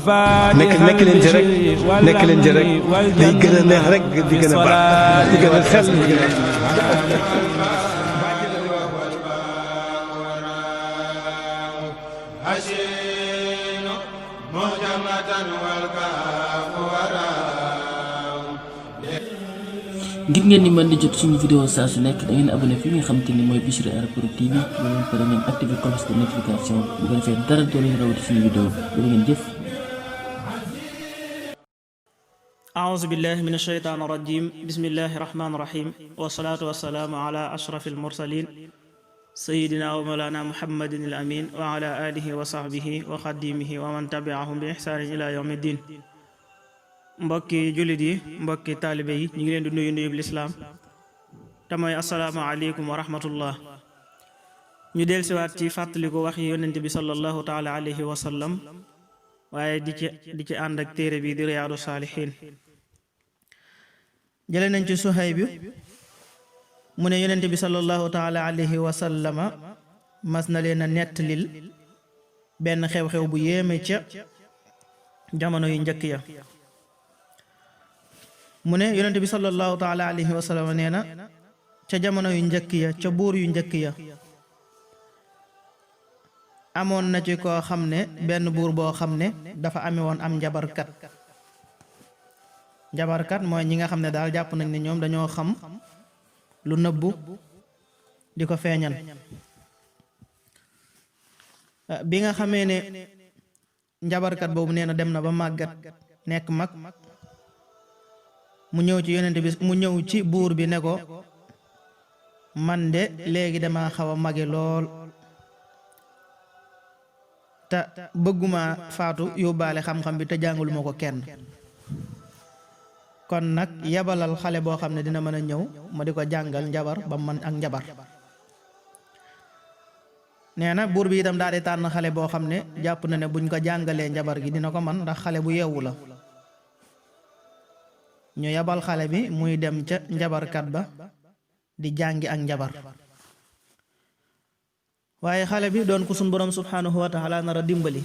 nekk leen ci rek day gën a neex rek di gën a baax di gën a xel di gën a ngir ngeen di mën di jot suñu vidéo saa su nekk da ngeen abonné fi nga xam te ni mooy Bichri Art Prod TV ba leen pare ngeen activé cloche de notification bu ko defee dara doo leen rawati suñu vidéo ba ngeen jëf. أعوذ بالله من الشيطان الرجيم بسم الله الرحمن الرحيم والصلاة والسلام على أشرف المرسلين سيدنا ومولانا محمد الأمين وعلى آله وصحبه وخديمه ومن تبعهم بإحسان إلى يوم الدين. mbokki jullit yi mbokki taalibe yi ñu ngi leen di nuyu nuyub lislaam te mooy assalaamu aleykum wa rahmatullah. ñu dellusiwaat ci fàttaliku wax yi yonent bi sallallahu taala alayhi wa sallam waaye di ci ànd ak téere bi di riyaadu saalihiin. jële nañ ci Suhayb bi mu ne yonent bi sallallahu taala alayhi wa sallama mas na leen a nettalil benn xew-xew bu yéeme ca jamono yu njëkk ya. mu ne yonent bi sallallahu taala alayhi wa sallam nee na ca jamono yu njëkk ya ca buur yu njëkk ya amoon na ci koo xam ne benn buur boo xam ne dafa ame woon am njabarkat mooy ñi nga xam ne daal jàpp nañ ne ñoom dañoo xam lu nëbbu di ko feeñal. bi nga xamee ne njabarkat boobu nee na dem na ba màggat nekk mag mu ñëw ci yonent bi mu ñëw ci buur bi ne ko man de léegi dama xaw a mage lool te bëgguma faatu yóbbaale xam-xam bi te jàngaluma ko kenn kon nag yabalal xale boo xam ne dina mën a ñëw ma di ko jàngal njabar ba man ak njabar. nee na buur bi itam daal di tànn xale boo xam ne jàpp na ne buñ ko jàngalee njabar gi dina ko man ndax xale bu yeewu la. ñu yabal xale bi muy dem ca njabarkat ba di jàngi ak njabar waaye xale bi doon ko sun borom subhanahu wa taala nar a dimbali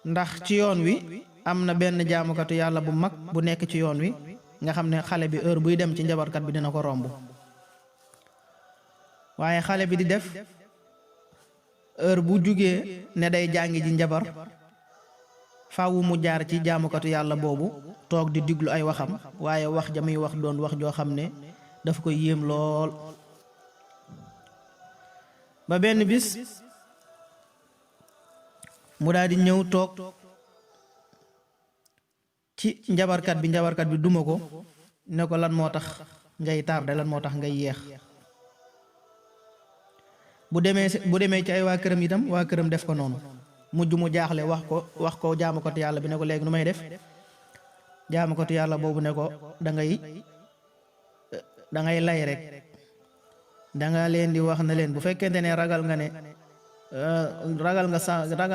ndax ci yoon wi am na benn jaamukatu yàlla bu mag bu nekk ci yoon wi nga xam ne xale bi heure buy dem ci njabarkat bi dina ko romb waaye xale bi di def heure bu jugee ne day jàngi ji njabar faawu mu jaar ci jaamukatu yàlla boobu toog di diglu ay waxam waaye wax ja muy wax doon wax joo xam ne dafa ko yéem lool. ba benn bis mu daal di ñëw toog ci njabarkat bi duma ko ne ko lan moo tax ngay tardé lan moo tax ngay yeex. bu demee ci ay waa këram itam waa këram def ko noonu mujj mu jaaxle wax ko jaamukatu yàlla bi ne ko léegi nu may def. jaamukatu yàlla boobu ne ko dangay lay rek danga leen di wax ne leen bu fekkente ne ragal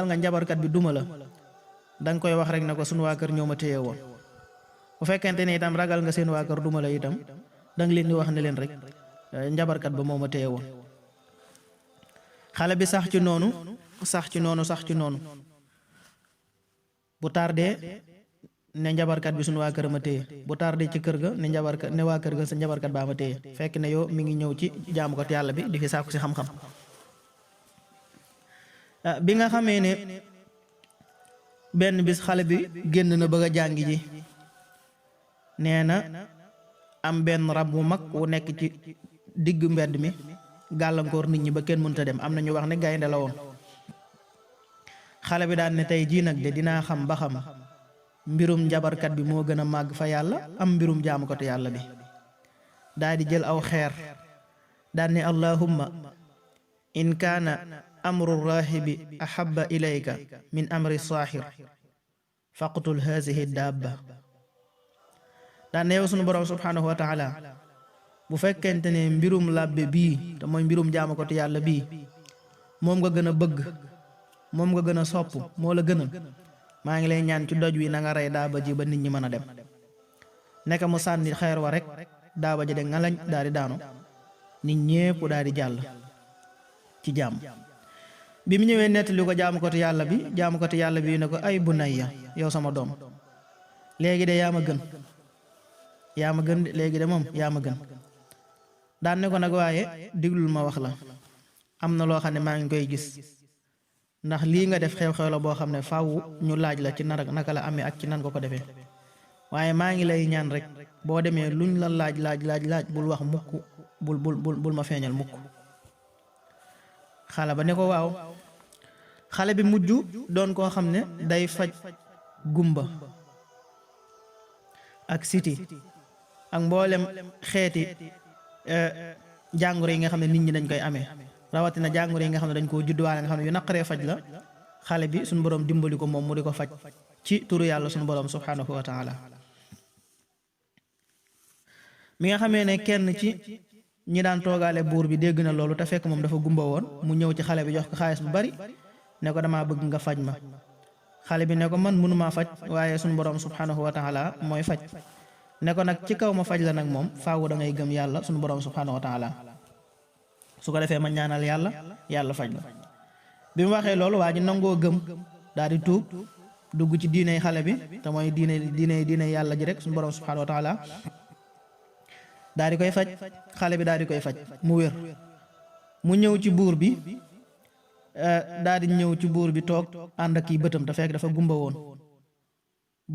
nga njabarkat bi duma la danga koy wax rek ne ko sunu waa kër ñoo ma téye woon. bu fekkente ne itam ragal nga seen waa kër duma la itam danga leen di wax ne leen rek njabarkat ba moo ma téye woon. xale bi sax ci noonu bu tardé ne njabarkat bi suñu waa kër ma téye bu tardé ci kër ga ne waa kër ga sa njabarkat baa ma téye fekk ne yow mi ngi ñëw ci jaamukat yàlla bi di fi sàkku si xam-xam. bi nga xamee ne benn bis xale bi génn na bëgg a jàngi ji nee na am benn rab bu mag wu nekk ci diggu mbedd mi gàllankoor nit ñi ba kenn mënta dem am na ñu wax ne gaynde la woon. xale bi daan ne tey jii nag de dinaa xam ba xam mbirum njabarkat bi moo gën a màgg fa yàlla am mbirum jaamukatu yàlla bi. daal di jël aw xeer daan ne allahumma in kaana amru rahibi ahabba ilayka min amri saaxir faqtul hazihi dabba. daan ne yow sunu borom subhanahu wa taala bu fekkente ne mbirum làbbe bii te mooy mbirum jaamukatu yàlla bii moom nga gën a bëgg moom nga gën a sopp moo la gënal maa ngi lay ñaan ci doj wi na nga rey daaba ji ba nit ñi mën a dem. nekk mu sànni xeer wa rek daaba ji de ngalañ daal di daanu nit ñépp daal di jàll ci jàmm. bi mu ñëwee nettali ko jaamukatu yàlla bi ne ko ay bunayya yow sama doom léegi de yaa ma gën de léegi de moom yaa ma gën daan ne ko nag waaye diglul ma wax la am na loo xam ne maa ngi koy gis ndax lii nga def xew-xew la boo xam ne faaw ñu laaj la ci naka la amee ak ci nan ko defee waaye maa ngi lay ñaan rek boo demee luñ la laaj bul wax mukk bul ma feeñal mukk xale ba ne ko waaw xale bi mujj doon koo xam ne day faj gumba ak siti ak mboolem xeeti jàngoro yi nga xam ne nit ñi dañ koy amee rawatina jàngoro yi nga xam ne dañ koo judduwaale nga xam ne yu naqaree faj la xale bi suñu boroom dimbali ko moom mu di ko faj ci turu yàlla suñu boroom subhanahu wa taala mi nga xamee ne kenn ci ñi daan toogaale buur bi dégg na loolu te fekk moom dafa gumba woon mu ñëw ci xale bi jox ko xaalis bu bari ne ko damaa bëgg nga faj ma xale bi ne ko man mënumaa faj waaye suñu boroom subhanahu wa taala mooy faj ne ko nag ci kaw ma faj la nag moom faawu da ngay gëm yàlla suñu boroom subhanahu wa taala su ko defee ma ñaanal yàlla faj la bi mu waxee loolu waa ji nangoo gëm daal di tuub dugg ci diiney xale bi te mooy diine yàlla ji rek suñu boroom subhanahu wa taala daal di koy faj xale bi daal di koy faj mu wér mu ñëw ci buur bi daal di ñëw ci buur bi toog ànd ak kii bëtam te fekk dafa gumba woon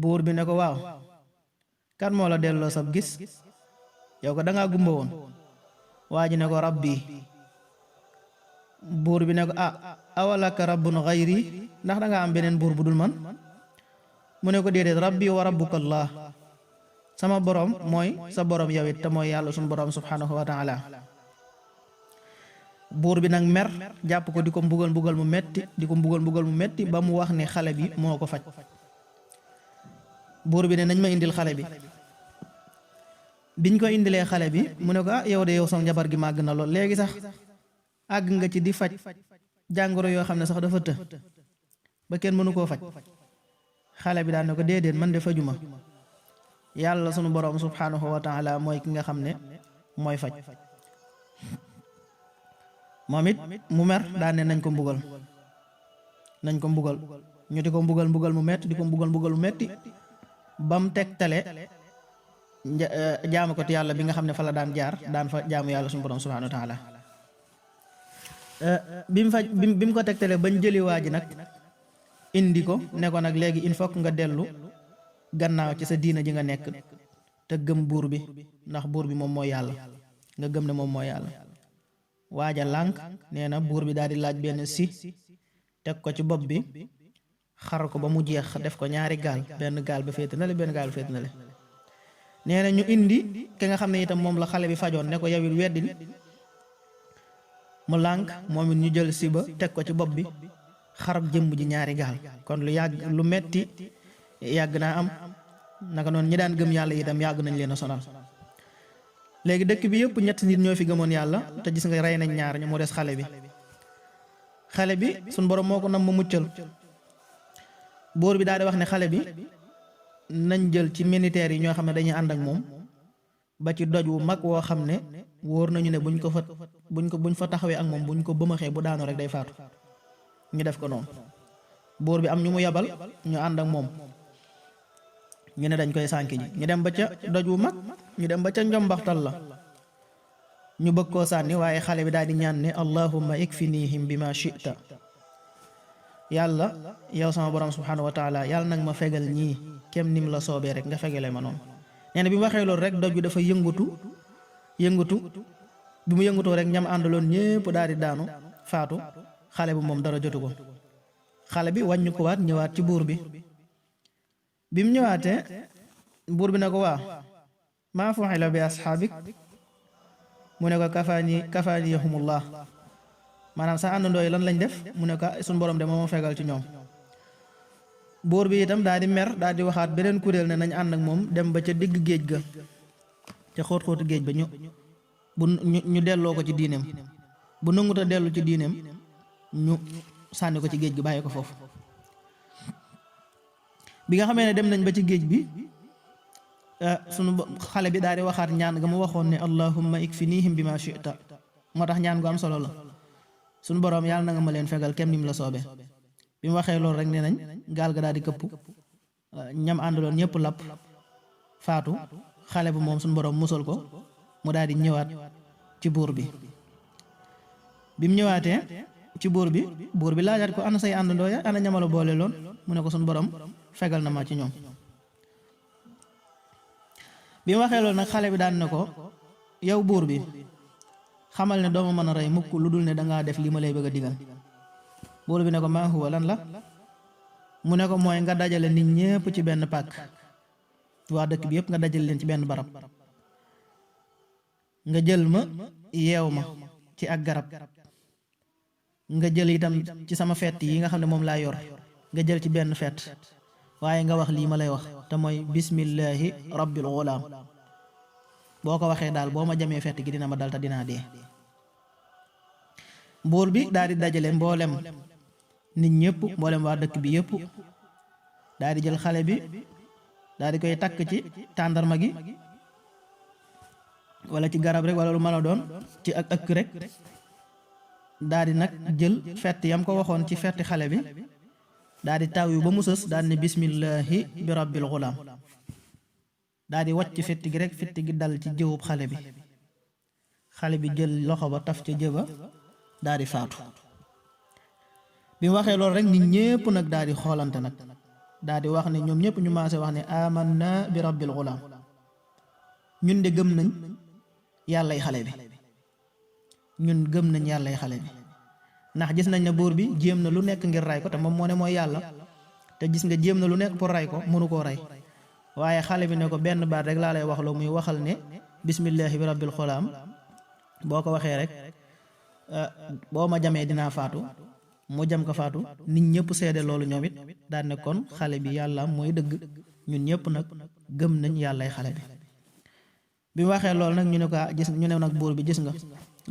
buur bi ne ko waaw kan moo la delloo sab gis yow ko dangaa gumba woon waa ji ne ko rabbi buur bi ne ko awalaka rabbun xayri ndax dangaa am beneen buur bu dul man mu ne ko déedéet rabbi wa rabbuka allah sama borom mooy sa borom yow it te mooy yàlla suñu borom subhanahu wa taala buur bi nag mer jàpp ko di ko mbugal mu metti ba mu wax ne xale bi moo ko faj buur bi ne nañ ma indil xale bi biñ ko indilee xale bi mu ne ko yow de yow sama njabar gi màgg na lool léegi sax àgg nga ci di faj jàngoro yoo xam ne sax dafa të ba kenn mënu koo faj xale bi daan ne ko déedéet man de fajuma yàlla sunu borom subhanahu wa taala mooy ki nga xam ne mooy faj moom it mu mer daan ne nañ ko mbugal ñu di ko mbugal mu metti di ko mbugal mu metti bam tegtale jaamu ko te yàlla bi nga xam ne fa la daan jaar daan fa jaamu yàlla sunu borom subhanahu wa taala bi mu ko tegtale bañ jëli waa ji nag indi ko ne ko nag léegi il faut nga dellu gannaaw ci sa diina ji nga nekk te gëm buur bi ndax buur bi moom mooy yàlla nga gëm ne moom mooy yàlla waaja lànk nee na buur bi daal di laaj benn si teg ko ci bopp bi xar ko ba mu jeex def ko ñaari gaal benn gaal ba féete na le benn gaal ba féete na le nee na ñu indi ki nga xam ne itam moom la xale bi fajoon ne ko yawit weddil mu lànk moom it ñu jël si ba teg ko ci bopp bi xarab jëmm ji ñaari gaal kon lu metti yàgg naa am naka noonu ñi daan gëm yàlla itam yàgg nañ leen a sonal léegi dëkk bi yëpp ñett nit ñoo fi gëmoon yàlla te gis nga rey nañ ñaar ñu mu des xale bi suñ borom moo ko nam ma muccal buur bi daal di wax ne xale bi nañ jël ci militaires yi ñoo xam ne dañuy ànd ak moom ba ci doj wu mag woo xam ne wóor nañu ne buñ fa taxawee ak moom buñ ko bëmaxee bu daanu rek day faatu ñu def ko noonu buur bi am ñu mu yabal ñu ànd ak moom ñu ne dañ koy sànki ji ñu dem ba ca doj wu mag ñu dem ba ca njombaxtal la ñu bëgg koo sànni waaye xale bi daal di ñaan ne allahumma ikfinihim bima shi'ta yàlla yow sama borom subhanahu wa taala yàlla nag ma fegal ñii kem nim la soobee rek nga fegale ma noonu nee na bi mu waxee loolu rek doj bi dafa yëngatu bi mu yëngatoo rek ñam àndaloon ñépp daal di daanu faatu xale bi moom dara jotu ko xale bi wàññu ko waat ñëwaat ci buur bi mu ñëwaatee buur bi ne ko waaw maa fu'ila bi asxaabik mu ne ko kafaaniyahumullah maanaam sa àndandoo yi lan lañ def mu ne ko suñu borom de moo ma fegal ci ñoom buur bi itam daal di mer daal di waxaat beneen kuréel ne nañ ànd ak moom dem ba ca digg géej ga ca xóot-xóotu géej ba ñu delloo ko ci diineem bu nanguta dellu ci diineem ñu sànni ko ci géej gi bàyyi ko foofu bi nga xamee ne dem nañ ba ci géej bi sunu xale bi daal di waxaat ñaan nga mu waxoon ne allahumma ikfinihim bima shi'ta moo tax ñaan gu am solo la suñu boroom yàlla na nga ma leen fegal kem nim la soobe bi mu waxee loolu rek nee nañ gaal ga daal di këpp ñam àndaloon ñëpp lapp faatu xale bu moom suñu boroom musal ko mu daal di ñëwaat ci buur bi mu ñëwaatee ci buur bi laajaat ko ana say àndandoo ya ana ñamala boole loon mu ne ko suñu boroom fegal na ma ci ñoom bi mu waxee loolu nag xale bi daan ne ko yow buur bi xamal ne dooma mën a rey mukk lu dul ne dangaa def li ma lay bëgg a digal buur bi ne ko maa huwa lan la mu ne ko mooy nga dajale nit ñépp ci benn pàkk waa dëkk bi yépp nga dajale leen ci benn barab nga jël ma yeew ma ci ak garab nga jël itam ci sama fett yi nga xam ne moom laa yor nga jël ci benn fett waaye nga wax lii ma lay wax te mooy bismillahi rabbil ghulaam boo ko waxee daal boo ma jamee fett gi dina ma dal te dinaa dee buur bi daal di dajale mboolem nit ñëpp mboolem waa dëkk bi yëpp daal di jël xale bi daal di koy takk ci tàndarma gi wala ci garab rek wala lu mën a doon ci ak ëkk rek daal di nag jël fett yam ko waxoon ci fetti xale bi daal di taw yu ba mu sës daal di ne bismillahi bi rabbil ghulaam daal di wàcc fett gi rek fett gi dal ci jëwub xale bi jël loxo ba taf ca jëba daal di faatu bi mu waxee loolu rek nit ñépp nag daal di xoolante nag daal di wax ne ñoom ñépp ñu maase wax ne amanna bi rabbil ghulaam ñun de gëm nañ yàllay xale bi ñun gëm nañ yàllay xale bi ndax gis nañ ne buur bi jéem na lu nekk ngir ray ko te moom moo ne mooy yàlla te gis nga jéem na lu nekk pour ray ko mënu koo rey waaye xale bi ne ko benn baat rek laa lay wax loo muy waxal ne bismillahi bi rabbil ghulaam boo ko waxee rek boo ma jamee dinaa faatu mu jam ko faatu nit ñëpp seede loolu ñoom it daal ne kon xale bi yàlla mooy dëgg ñun ñëpp nag gëm nañ yàllay xale bi mu waxee loolu nag ñu ne ko gis ñu ne nag buur bi gis nga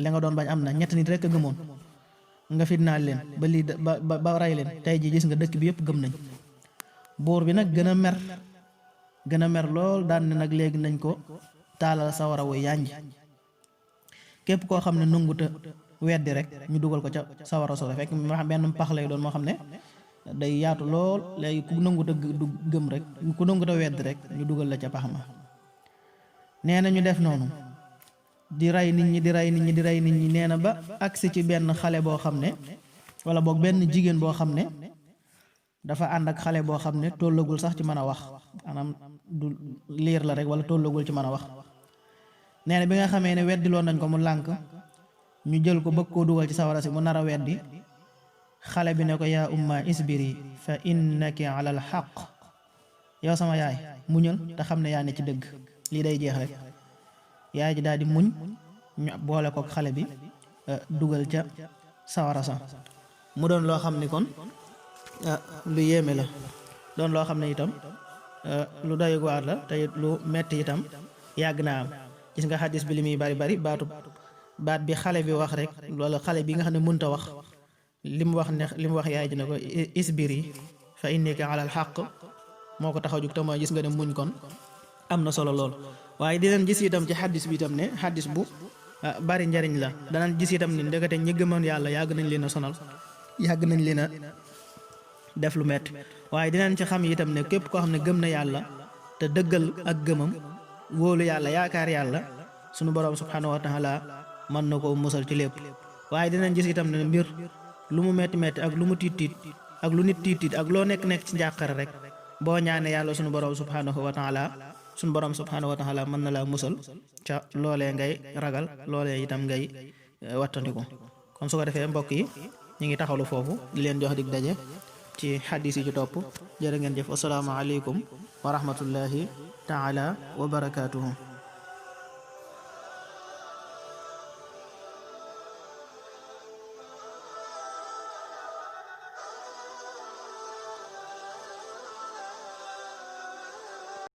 li nga doon bañ am na ñett nit rek a gëmoon nga fitnaal leen ba lii ba rey leen tey ji gis nga dëkk bi yëpp gëm nañ buur bi nag gën a mer lool daan ne nag léegi nañ ko taalal sawara wu yànj képp koo xam ne nanguta weddi rek ñu dugal ko ca sawara sore fekk mu wax benn pax lay doon moo xam ne day yaatu lool léegi ku nanguta gëm rek ku nanguta weddi rek ñu dugal la ca pax ma nee na ñu def noonu di rey nit ñi nee na ba agsi ci benn xale boo xam ne wala boog benn jigéen boo xam ne dafa ànd ak xale boo xam ne tollagul sax ci mën a wax maanaam du liir la rek wala tollagul ci mën a wax nee na bi nga xamee ne weddiloon nañ ko mu lànk ñu jël ko bëgg koo dugal ci sawara si mu nar a weddi xale bi ne ko yaa umma isbiri fa innaki ala al xaq yow sama yaay muñal te xam ne yaa ne ci dëgg lii day jeex rek yaay ji daal di muñ ñu boole ko xale bi dugal ca sawara sa mu doon loo xam ni kon lu yéeme la doon loo xam ne itam lu doy waar la te lu metti itam yàgg naa am gis nga xadis bi li muy bari baat bi xale bi wax rek wala xale bi nga xam ne mënta wax li mu wax yaay ji ne ko isbiri fa innaka ala al xaq moo ko tax a jug te mooy gis nga ne muñ kon am na solo lool waaye dinañ gis itam ci xaddis bi itam ne xaddis bu bari njariñ la danañ gis itam ni ndekete ñi gëmoon yàlla yàgg nañ leen a sonal yàgg nañ leen a def lu metti waaye dinañ ci xam itam ne képp koo xam ne gëm na yàlla te dëggal ak gëmam wóolu yàlla yaakaar yàlla sunu borom subhanahu wa taala mën na koo musal ci lépp waaye dinañ gis itam ne mbir lu mu metti metti ak lu mu tiit ak lu nit tiit ak loo nekk ci njàqare rek boo ñaanee yàlla sunu borom subhanahu wa taala sunu borom subhanahu wa taala mën na laa musal ca loolee ngay ragal loolee itam ngay wattandiku kon su ko defee mbokk yi ñu ngi taxawlu foofu di leen jox dig daje ci xadis yi ci topp jërë ngeen jëf assalaamu aleykum wa rahmatullahi taala wa barakaatuhu